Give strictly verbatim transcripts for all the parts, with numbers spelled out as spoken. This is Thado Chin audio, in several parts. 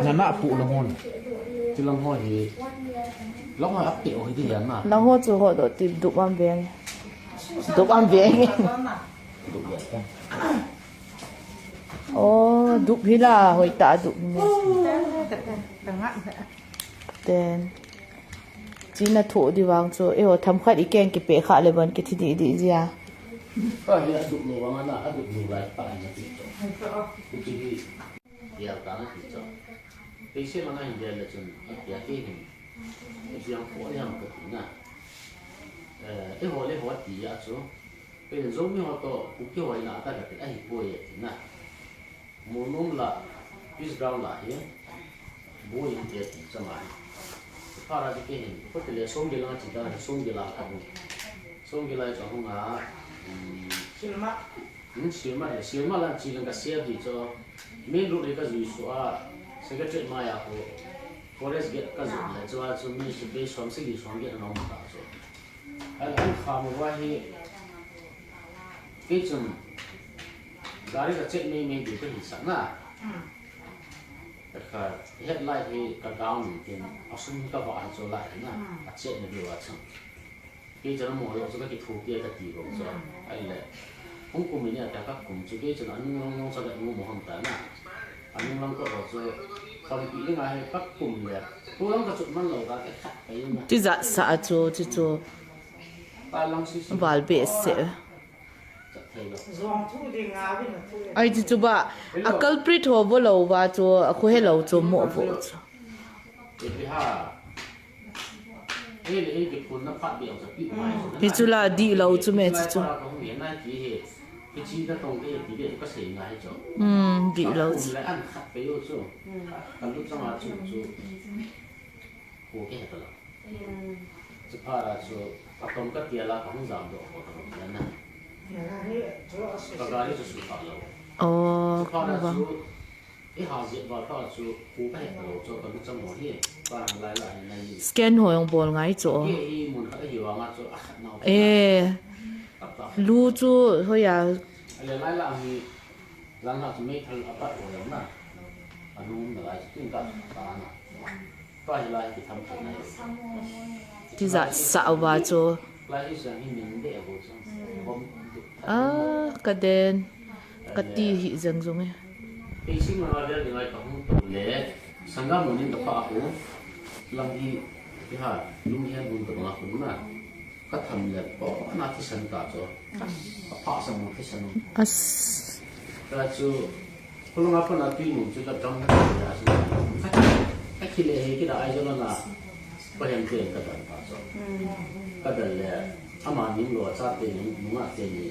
Nana pu lang hon. Ti lang ho hi. Lang ho ap te o hi ti yan na. Lang ho chu ho do ti dup am veng. Dup am veng. Dup ya ta. Oh, dup hi la, hoi ta dup hi. Ten. China tho di vang chu, eiho tham khat i keng kipe kha le ban kithi di di zia. Ka hi a dup lo vang ana, a dup lo lai ta na ti chu. Ku chi hi. Yau ta na ti chu. Pe se ma na hin dia le chun, a tia ke hin. E piang ko le ham ko ti na. Eh, eiho le ho ti ya chu. Pe Zomi ho to, Kuki ho ina ta ka ti a hi ko ye ti na. Murmum la, peace ground la hi, bu in te ti chama hi. Para di ke hin, ko te le som de la chi da, som de la ka bu. Som de la ka hung a, mm, Silma. Hmm, Silma he, Silma la chi lang ka sia di cho. Main road le ka zui so a, secretary ma ya ko, forest gate ka zui le cho a, cho mi su be som si li som gate na mo ta cho. An, an kha mo wa hi, kei chun, gari ka check mei mei di ka hi sa na. Hmm. Ka kha, headlight hi ka down in tin, a sum ka va an cho lai na, Hmm. a check na di wa chang. Kei chun a mo lo chu ka ki thu pia ka ti vong cho. Hmm. Ai le, hung kum in ya ta ka kum chu kei chun a nung long long sa ka nung mo hang ta na. A nung long ko ho chu, pam pi nga he ka kum le. Tu long ka chut man lo ka ke khat ka yin na. Ti za sa a chu, ti chu. Val behseh. Ai, ti chu ba, a culprit ho vo lo va chu, a khu he lo chu mo vo chu. Hi chu la di lo chu me chu chu. Hmm, di lo chu. Chu pha la chu, a tom ka tia la ka hung jam doh ko ka hung tia na. Ka gari chu su pha lo. Oh, chu pha la chu, i ha je ba pha chu, ku ka he lo chu ka lu chang mo hi. Pa lai la hi na ni. Scan ho jong bol ngai chu. Ke hi mun kha hi wa nga chu a khat na. Eh. Lu chu ho ya. Ale lai la hi, lang ha chu mei thal a pat ho ya na. Anu na lai chu tin ka ta na. Tijat sah uva chu. Ah, ka den. Ka ti hi jeng jong e. Sangam munin ka pa ko. Lam hi, hi ha, lung hi an hun ka bang a ko na. Ka tham le, oh, na thisan ta chu. A pha sang thisan. As. Ka chu, khulunga pa na tui nu chu ka dam na ya chu. Ka, ka khi le he khi da ai chu na na. Pa hem te ka dam ta chu. Ka dal le, ama ning lo cha te ning, nunga te ni.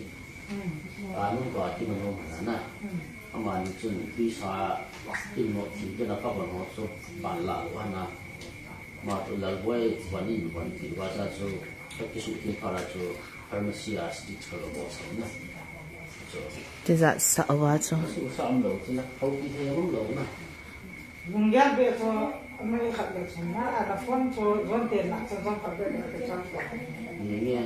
A nung ka ki no ma na na. Ama ni chun tui sa, in mo thi te na ka ba no chu, ban la lo na. Ma tu lal boi, ban in, ban ti wa cha chu. Ka kisuhtheng phat a chu pharmacy a stitch ka lo bol sa na. Chu. Tijat sah uva chu. Kisuh sa um lo chu na, ho ti thei um lo na. Lung gel be chu, amai khat le chu na, a la phone chu, zon te na chu, zon khat be na chu. Nge nge.